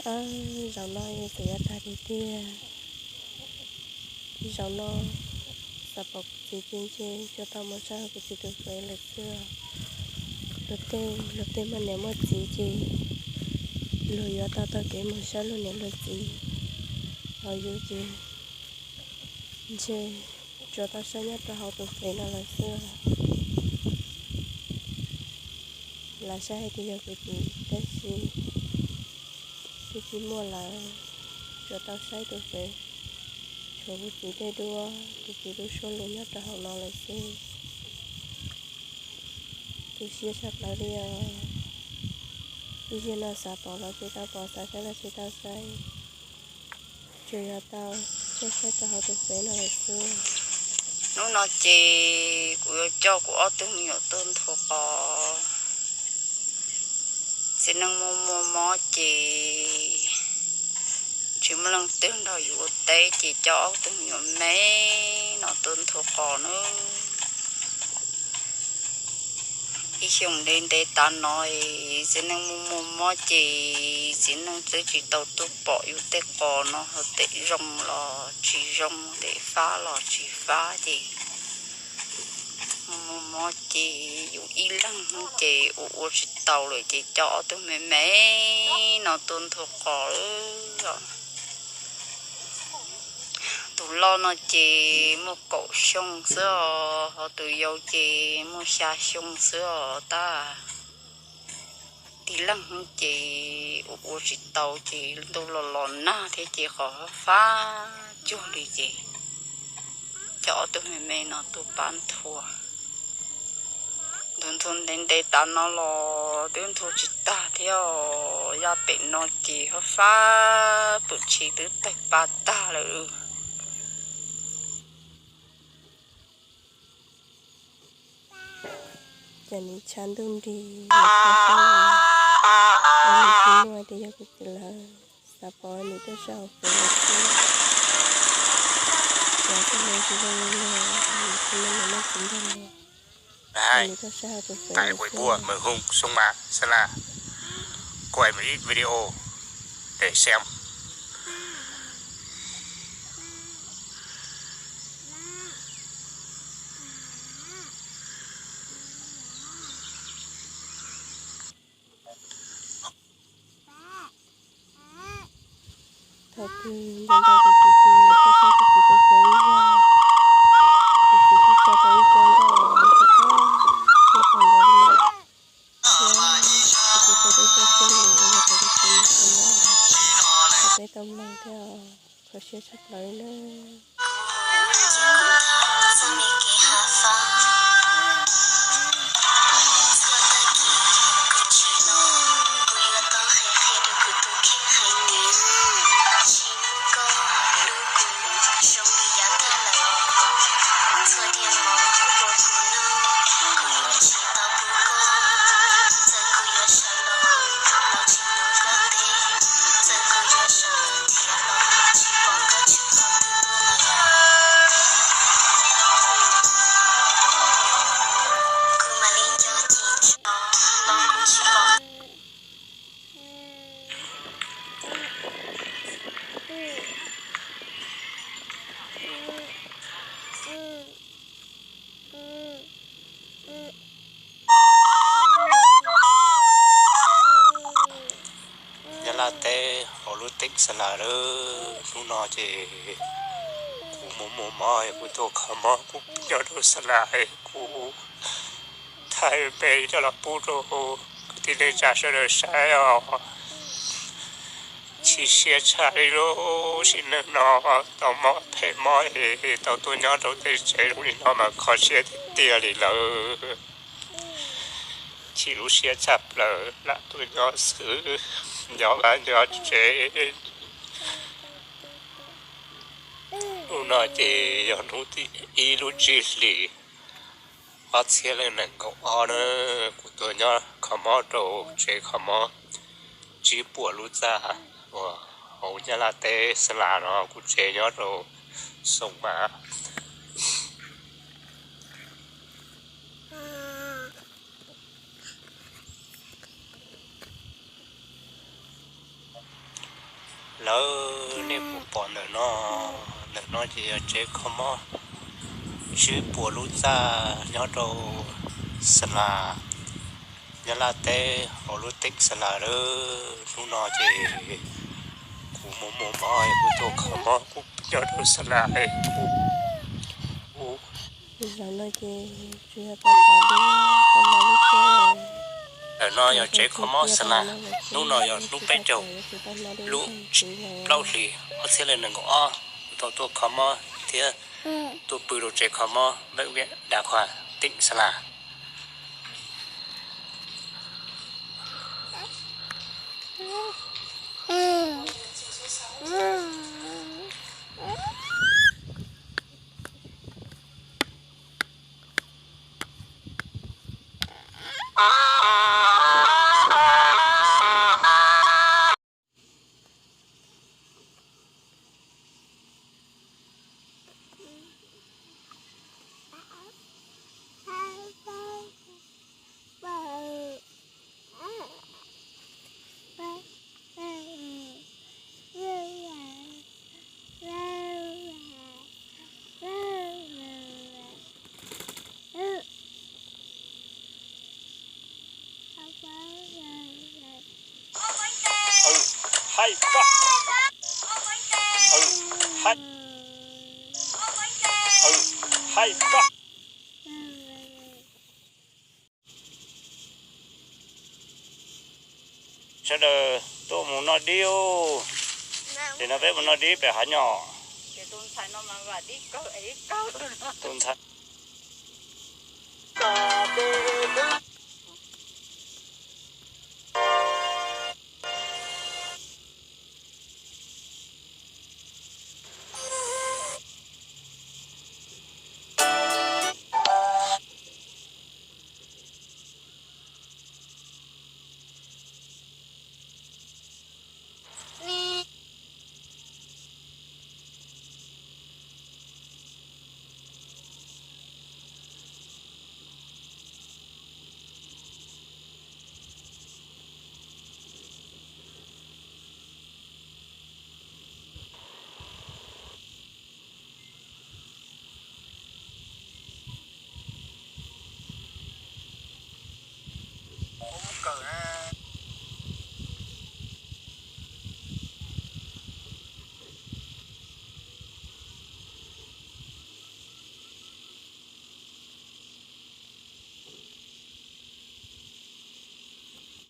Ab, zaum no txawm yuav tag tiag tiag. Zaum no xav pom kuv txiv ces ntshe tsuas tau mus saib kuv txiv tus fev lawm xwb. Luag tej, luag tej muaj niam muaj txiv ces luag yuav tau taug kev mus saib luag niam luag txiv, ho yus ces ntshe tsuas tau saib nyob rau hauv tus fev no lawm xwb. Lam saib hais tias yog kuv txiv tab sis twb tsis muaj lawm, tsuas tau saib tus fev, tshuav kuv txiv tej duab, kuv txiv lub suab lus nyob rau hauv no lawm xwb. Tu siab tshaj plaws li os. Ib zaug no xav pom los tsis tau pom, xav saib los tsis tau saib, tsuas yog tau saib saib rau hauv tus fev no lawm xwb. Hnub no ces kuv yuav coj kuv ob tug me nyuam tuaj nthuav qos. Txiv neej muaj muaj mob ces tsis muaj leej twg nrog yus ua teb ces coj ob tug me nyuam me no tuaj nthuav qos nawb. Ib xyoos ntev ntev tas no, txiv neej muaj muaj mob ces txiv neej twb tsis tau tuaj pom yus tej qos no, hauv tes zoo los tsis zoo, tes fab los tsis fab ces muaj muaj mob ces yus ib leeg hnub ces ua ua tsis tau lawm ces coj ob tug me me no tuaj nthuav qos. Tus loj no ces muaj kaum xyoo xwb os, ho tus yau ces muaj xya xyoo xwb os tab. Tib leeg hnub ces ua ua tsis tau ces ntuj los los nag thiab ces qos fab cuag li ces coj ob tug me me no tuaj pab nthuav. Nthuav nthuav ntev ntev tas no los twb nthuav tsis tag thiab os, yaj pem no ces fab fab pwm tshis twb tawg pa tag lawm. Cas nws tshav ntuj nrig, nws tshav ntuj nrig, nws tsis muaj tias yog kuv txiv lawm, xav pom nws tuaj saib hauv fev lawm xwb. Cas txoj hmoo tsis zoo li luag, nws tsis muaj niam muaj txiv nrog luag, nws tuaj saib hauv tus fev lawm xwb. Thaum twg nco nco kuv txiv ces tuaj saib kuv txiv tus fev ib zaug, kuv txiv kuj tso tau ib co nkauj uas nws tau tag nrho li thiab. Kuv txiv tso tau ib co xyoob lus uas yog thaum kuv txiv mus xyoo no, kuv peb tau mloog thiab, kho siab tshaj plaws li na. Nyab Laj teb hauv lub teeb Xa Las lawm. Hnub no ces kuv muaj muaj mob, kuv tuaj kho mob, kuv nyob rau Xa Las, kuv thaij pem coj los pub rau kwv tij neej tsa sawv daws saib os. Chim siab tshaj li lub sim neej no, tau mob phem mob es tau tuaj nyob rau tej tsev zoo li no mas kho siab tiag tiag li lawm. Chim lub siab tshaj plaws, lam tuaj nyob xwb, nco vaj nco tsev. Hnub no ces yog hnub tim ib lub tsib hlis ob txhiab leej nees nkaum ob na. Kuv tuaj nyob kho mob rau tsev kho mob Tsib Puas lub txaj uas hauv Nyab Laj teb Xa Las no, kuv tsev nyob rau Xoo Mas. Lawv nej puas pom ntawm no, ntawm no ces yog tsev kho mob sib puas lub txaj nyob rau Xas Las, Nyab Laj teb hauv lub teeb Xas Las lawm. Hnub no ces kuv mus muag mob es kuv tuaj kho mob kuv nyob rau Xas Las es kuv, kuv Ntawm no yog tsev kho mob Xas Las, hnub no yog hnub peb caug lub plaub hlis ob txhiab leej nees nkaum ob, kuv tau tuaj kho mob thiab tuaj pw rau tsev kho mob Vaj Viam Dav Khuas teeb Xas Las. Haib koj, haib, haib koj. Sawv daws tuaj mus noj dib. Ces no peb mus noj dib pem hav nyob. Tus ntxhais